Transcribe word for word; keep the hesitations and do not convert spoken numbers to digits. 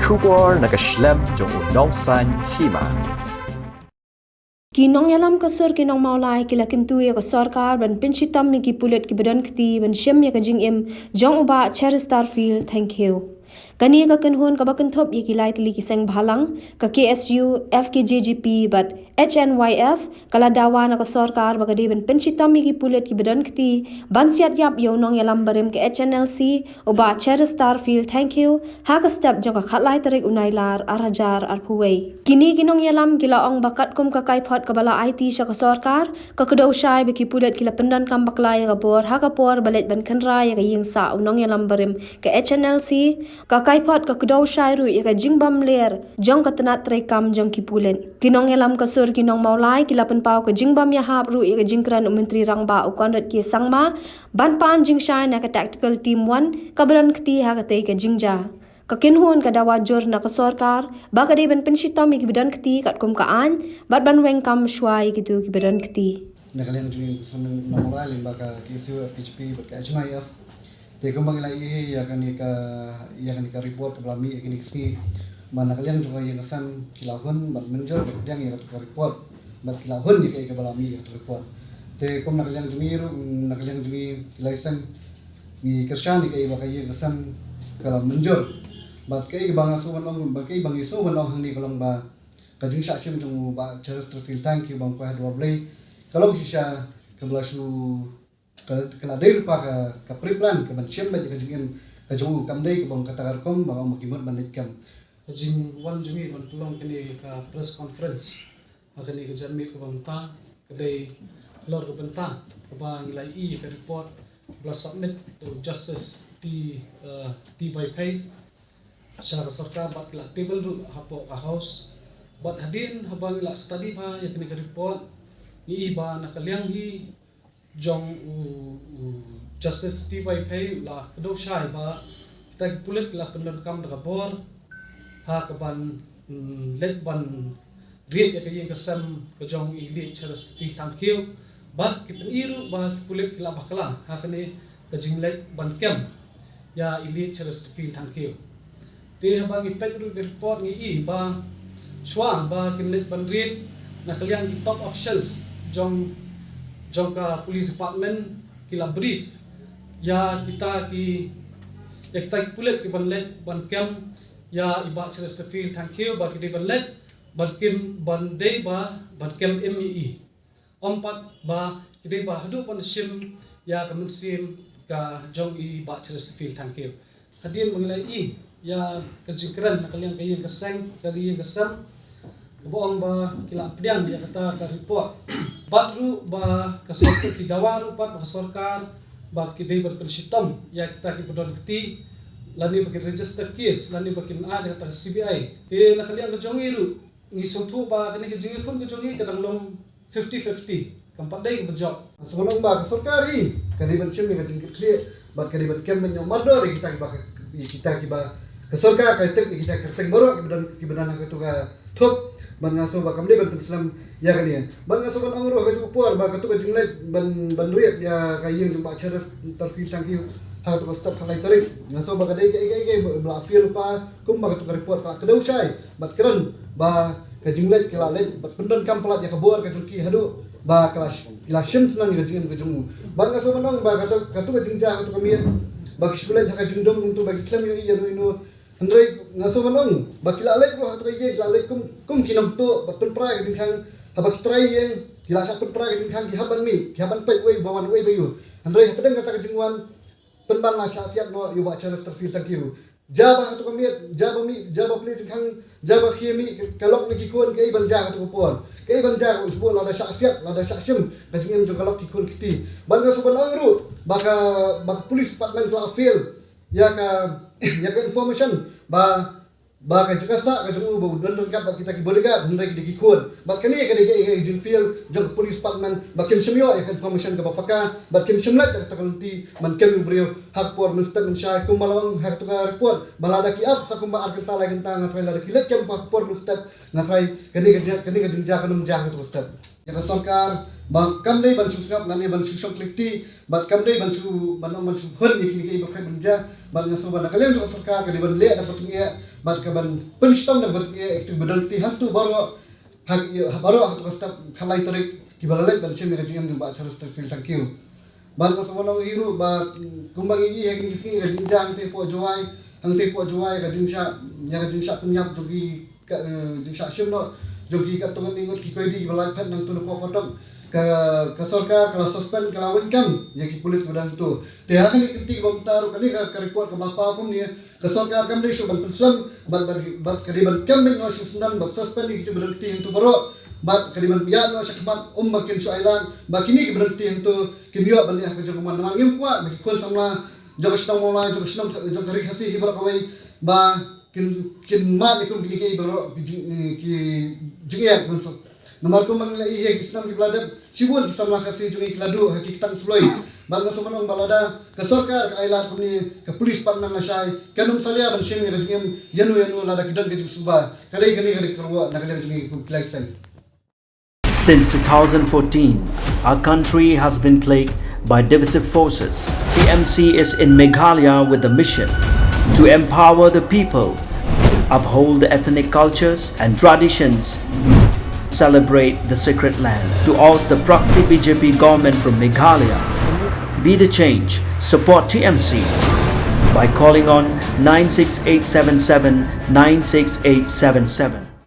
Khubor na ka shlem jong u nongsan hima. Ki nongïalam ka sur ki nongmawlai ki la kyntu ïa ka sorkar ban pynshitom ïa ki pulit kiba don kti ban shim ïa ka jingim jong u Bah Cheristerfield Thangkhiew. Kane ka kynhun kaba kynthup ïa ki lai tylli ki seng bhalang, ka K S U, F K J G P bad H N Y F, ka la dawa na ka sorkar ba ka dei ban pynshitom ïa ki pulit kiba don kti ban siat ïap ïa u nongïalam barim ka H N L C, u Bah Cheristerfield Thangkhiew, ha ka step jong ka khatlai tarik u Nailar ar hajar arphew wei. Kine ki nongïalam ki la ong ba katkum ka kaiphod kaba la aiti sha ka sorkar, ka kdew shai ba ki pulit ki la pyndonkam bakla ïa ka bor ha ka por ba leit ban kynra ïa ka ïing sah u nongïalam barim ka H N L C, ka kaiphod ka kdew shai ruh ïa ka jingbymler jong ka tnat treikam jong ki pulit. Ki nongïalam ka sur ki nongmawlai ki la pynpaw ka jingbymïahap ruh ïa ka jingkren u Myntri Rangbah u Conrad K Sangma ban pan jingshai na ka Tactical Team One kaba don kti ha katei ka jingjia. Ka kynhun ka dawa jur na ka sorkar ba ka dei ban pynshitom ïa kiba don kti katkum ka aiñ bad ban weng kam shuwa ïa kito kiba don kti. Na ka liang jong ngi ka sur nongmawlai lyngba ka K S U, F K J P bad ka H N Y F. Te kumba ngi la ïohi ïa kane ka, ïa kane ka report kaba la mih ïa kine ki sngi. Ba na ka liang jong ka ïing ka sem ki la hun bad mynjur bad pdiang ïa kata ka report bad ki la hun ïa kaei kaba la mih ïa kata ka report. Te kum na ka liang jong ngi ruh, na ka liang jong ngi ki lai seng ngi kyrshan ïa kaei ba ka ïing ka sem ka la mynjur. Bad kaei kaba nga sngew ban ong, bad kaei ba ngi sngew ban ong hangne ka long ba ka jingshah shim jong u Bah Cheristerfield Thangkhiew ba ong kwah ha dwar Blei ka long shisha kaba la shu ka, ka la dei lypa ka, ka pre-plan ka ban shim beit ïa ka jingim ka jong u, kam dei kaba ong kata ka rukom ba ong ba ki mut ban leit kem. Ka jingwan jong ngi ban pynlong kane ka press conference ha kane ka janmiet kaba mynta ka dei halor ka bynta kaba ngi la ïohi ïa ka report ba la submit da u Justice T, eh, T Vaiphei sha ka sorkar bad ki la table ruh hapoh ka House. Bad hadien haba ngi la study bha ïa kane ka report ngi ïohi ba na ka liang hi jong u, u Justice T Vaiphei u la kdew shai ba kita ki pulit ki la pyndonkam da ka bor ha ka ban, mm, leit ban rit ïa ka ïing ka sem ka jong i Late Cheristerfield Thangkhiew. Bad ki pyni ruh ba ki pulit ki la bakla ha kane ka jingleit ban kem ïa i Late Cheristerfield Thangkhiew. Te haba ngi peit ruh ka report ngi ïohi ba shuwa ba kin leit ban rit na ka liang ki top officials jong, jong ka police department ki la brief ïa kita ki, ïa kita ki pulit ki ban leit ban kem ïa i Bah Cheristerfield Thangkhiew ba ki dei ban leit ban kem, ban dei ba ban kem im ïa i. Ym pat ba ki dei ba haduh ban shim ïa ka mynsiem ka jong i Bah Cheristerfield Thangkhiew. Hadien ba ngi la ïohi ïa ka jingkren na ka liang ka ïing ka seng, ka ïing ka sem, kaba ong ba ki la pdiang ïa kata ka report. Bad ruh ba ka sorkar ki dawa ruh pat ba ka sorkar ba ki dei ban pynshitom ïa kita kiba don kti lane ba kin register case lane ba kin ai ïa kata ka C B I. Te na ka liang ka jong ngi ruh ngi sngewthuh ba kane ka jingïakhun ka jong ngi ka dang long fifty fifty, kam pat dei kaba jop. Sa ban ong ba ka sorkar hi ka dei ban shim ïa ka jingkitkhlieh bad ka dei ban kem ban ïoh mardor ïa kita kiba, ïa kita kiba ka sorkar ka tip ïa kita kyrteng baroh kiba don, kiba don ha katu ka thup. Bad nga sngew ba kam dei ban pynslem ïa kane. Bad nga sngew ban ong ruh ha katu ka por ba katu ka jingleit ban, ban rit ïa ka ïing jong Bah Cheristerfield Thangkhiew ha katu ka step khatlai tarik, nga sngew ba ka dei kaei kaei ba la fail pa, kumba katu ka report ka la kdew shai bad kren ba ka jingleit ka la leit bad pyndonkam palat ïa ka bor ka jong ki haduh ba ka la sh-, ki la shim shnong ïa ka jingim ka jong u. Bad nga sngew ban ong ba katu, katu ka jingjia katu ka miet ba ki shu leit ha ka jingdum kumtu ba ki khlem ïohi ïano ïano. Hynrei nga sngew ban ong ba ki la leit ruh ha katu ka ïing, ki la leit kum, kum ki nongtuh bad pynpra ïa ka jingkhang. Haba ki trai ïing ki la shah pynpra ïa ka jingkhang, ki hap ban mih, ki hap ban peit uei ba wan uei ba ïoh. Hynrei hapdeng kata ka jingwan pynban la shah siat noh ïa u Bah Cheristerfield Thangkhiew. Jia ba ha katu ka miet, jia ba mih, jia ba plie jingkhang, jia ba khie mih ka lok na ki khun, kaei ban jia ha katu ka por, kaei ban jia, u shu lada shah siat, lada shah shim ka jingim jong ka lok ki khun ki kti. Bad nga sngew ban ong ruh ba ka, ba ka police department ka la fail ïa ka, ïa ka information ba, ba ka jaka sah ka jong u ba u don ryngkat bad kita ki bodyguard, hynrei ki dei ki khun. Bad kane ka dei ka, ka jingfail jong ka police department ba kim shym ïoh ïa ka information kaba paka bad kim shym leit da kata ka lynti ban kem ïa u briew ha ka por mynstep mynshai, kumba la ong ha katu ka report ba lada ki ap sa kumba ar kynta lai kynta, nga tharai lada ki leit kem ha ka por mynstep, nga tharai kane ka jing-, kane ka jingjia kan ym jia ha katu ka step. Ïa ka sorkar Ba kam dei ban shu sngap lane ban shu shong klik ti, bad kam dei ban shu ban ong ban shu hun ïa kine kiei ba khraw ban jia, bad nga sngewbha na ka liang jong ka sorkar ka dei ban leh da ka jingeh, bad ka ban pynshitom da ka jingeh ïa kitu ba don kti hangtu baroh, ha baroh hangtu ka step khatlai tarik kiba la leit ban shim ïa ka jingim jong Bah Charles Tyrfel Thangkhiew. Bad nga sngewbha ong hi ruh ba kumba ngi ïohi ha kine ki sngi ka jingjia hangtei hapoh Jowai, hangtei hapoh Jowai ka jingshah, ïa ka jingshah pynïap jong ki ka, eh, jingshah shim noh jong ki katto katne ngut ki koidi kiba laiphew nangtu napoh Kotok. Ka, ka sorkar ka la suspend, ka la weng kam ïa ki pulit kiba don hangtu. Te ha kane ka kynti kaba mynta ruh kane ka, ka report kaba la paw kumne, ka sorkar kam dei shuh ban pynslem, bad, bad, bad ka dei ban kam beit noh sha syndon bad suspend ïa kitu ba don kti hangtu baroh, bad ka dei ban ïaid noh sha khmat ym ba kin shu ailad ba kine kiba don kti hangtu kin ïoh ban leh ha ka jong ka mon. Namar ngim kwah ba ki khun samla jong ka shnong Mawlai, jong ka shnong, jong ka ri Khasi hi baroh kawei ba kin, kin mad ïa kum kine kiei baroh ki jing, eh, ki jingeh ban suk. Namar kumba ngi la ïohi ha ki snem kiba la dep, shibun ki samla Khasi jong ngi ki la duh ha ki ktang suloi. Bad nga sngewbha ong ba lada ka sorkar ka ailad kumne, ka pulit pat nang lashai kan ym salia ban shim ïa ka jingim ïano ïano lada ki don ka jingsuba. Ka dei kane ka dei ka ruh na ka liang jong ngi kum ki lai seng. Since two thousand fourteen, our country has been plagued by divisive forces. T M C is in Meghalaya with the mission to empower the people, uphold the ethnic cultures and traditions, celebrate the sacred land. To oust the proxy B J P government from Meghalaya, be the change, support T M C by calling on nine six eight seven seven nine six eight seven seven.